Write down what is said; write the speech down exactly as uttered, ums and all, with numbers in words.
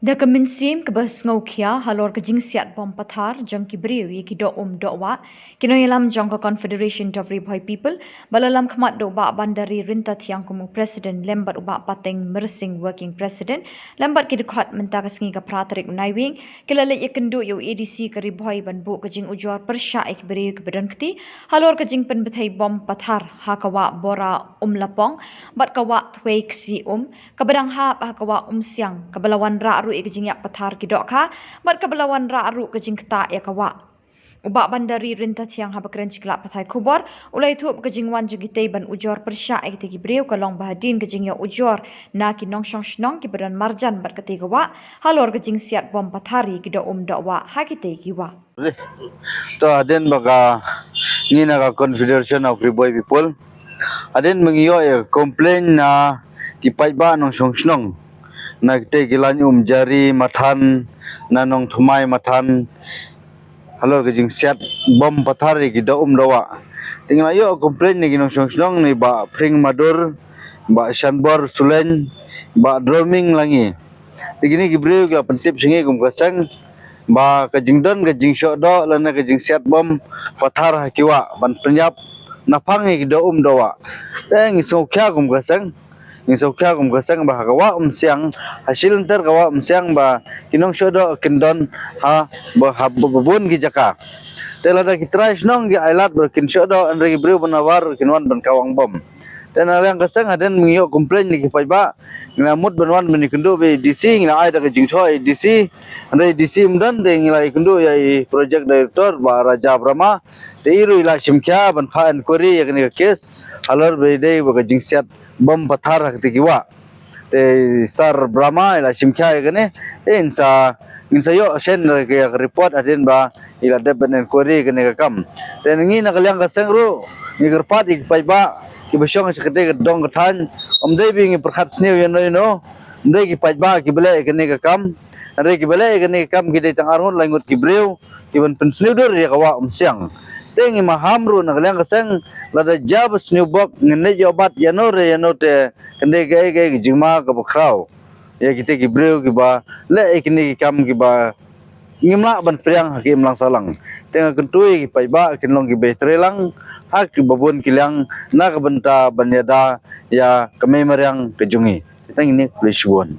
Da ka mynsiem kaba sngewkhia halor ka jingsiat bom pathar jong ki briew ïa ki doh um doh wah, ki nongïalam jong ka Confederation of Ri Bhoi People ba la lam khmat da u Bah Bandari Ryntathiang kum u President lem bad u Bah Pateng Myrsing Working President, lem bad ki dkhot mynta ka sngi ka phra tarik u Naiwieng, ki la leit ïakynduh ïa u A D C ka Ri Bhoi ban buh ka jingujor pyrshah ïa ki briew kiba don kti halor ka jingpynbthei bom pathar ha ka wah Bora Umlapong bad ka wah Thwei Ksi Um, kaba dang hap ha ka wah Umsiang, kaba la wanrah ruh ïa ka jingïap pathar ki dohkha bad kaba la wanrah ruh ka jingktah ïa ka wah. U Bah Bandari Ryntathiang haba kren sha ki lad pathai khubor u la ïathuh ba ka jingwan jong kitei ban ujor pyrshah ïa kitei ki briew ka long ba hadien ka jingïoh ujor na ki nongshong shnong kiba don marjan bad katei ka wah halor ka jingsiat bom pathar ïa ki doh um doh wah ha kitei ki wah. To, hadien ba ka ngi na ka Confederation of Ri Bhoi People, hadien ba ngi ïoh ïa ka complain na ki paidbah nongshong shnong na kitei ki lain um Jari Mathan, na Nongthymmai Mathan, halor ka jingsiat bom pathar ïa ki doh um doh wah. Te ngi la ïoh complain na ki nongshong shnong na i Bah Phring Madur, Bah Shanbor Sulein, Bah Droming Langi. Te kine ki briew ki la pyntip sha ngi kum ka seng ba ka jingdon ka jingshoh doh lane ka jingsiat bom pathar ha ki wah ban pynïap naphang ïa ki doh um doh wah. Te ngi sngewkhia kum ka seng, ngi sngewkhia kum ka seng ba ha ka wah Umsiang, ha shilynter ka wah Umsiang ba ki nongshoh doh kin don ha ba ha ba bun ki jaka. Te lada ki trai shnong ki ailad ba kin shoh doh, hynrei ki briew ba na bar kin wan ban kawang bom. Te na liang ka seng hadien ba ngi ïoh complain na ki paidbah, ngi la mut ban wan ban ïakynduh bad i D C, ngi la ai da ka jingthoh i D C, hynrei i D C ym don, te ngi la ïakynduh ïa i project director Bah Raja Brahma. Te i ruh i la shim khia ban phah enquiry ïa kane ka case halor ba i dei ba ka jingsiat bom pathar ha kitei ki wah. Te Sir Brahma i la shim khia ïa kane, te in sa ngin sa ïoh send ïa ka report hadien ba i la dep ban enquiry ïa kane ka kam. Te ngi na ka liang ka seng ruh ngi kyrpad ïa ki paidbah kiba shong sha katei ka dong ka thaiñ, ym dei ba ngi pyrkhat sniew ïano ïano, ym dei ki paidbah kiba leh ïa kane ka kam, hynrei kiba leh ïa kane ka kam ki dei tang arngut laingut ki briew ki ban pynsniew dur ïa ka wah Umsiang. Te ngi maham ruh na ka liang ka seng, lada jia ba sniew bok ngin leit ïoh bat ïano re ïano, te kan dei kaei kaei ka jingma kaba khraw ïa kitei ki briew kiba leh ïa kine ki kam kiba ngim lah ban pdiang ha ki imlang sahlang. Te nga kyntu ïa ki paidbah kin long kiba trei lang ha kiba bun ki liang na ka bynta ban ïada ïa ka mei mariang ka jong ngi. Te ngi ne khublei shibun.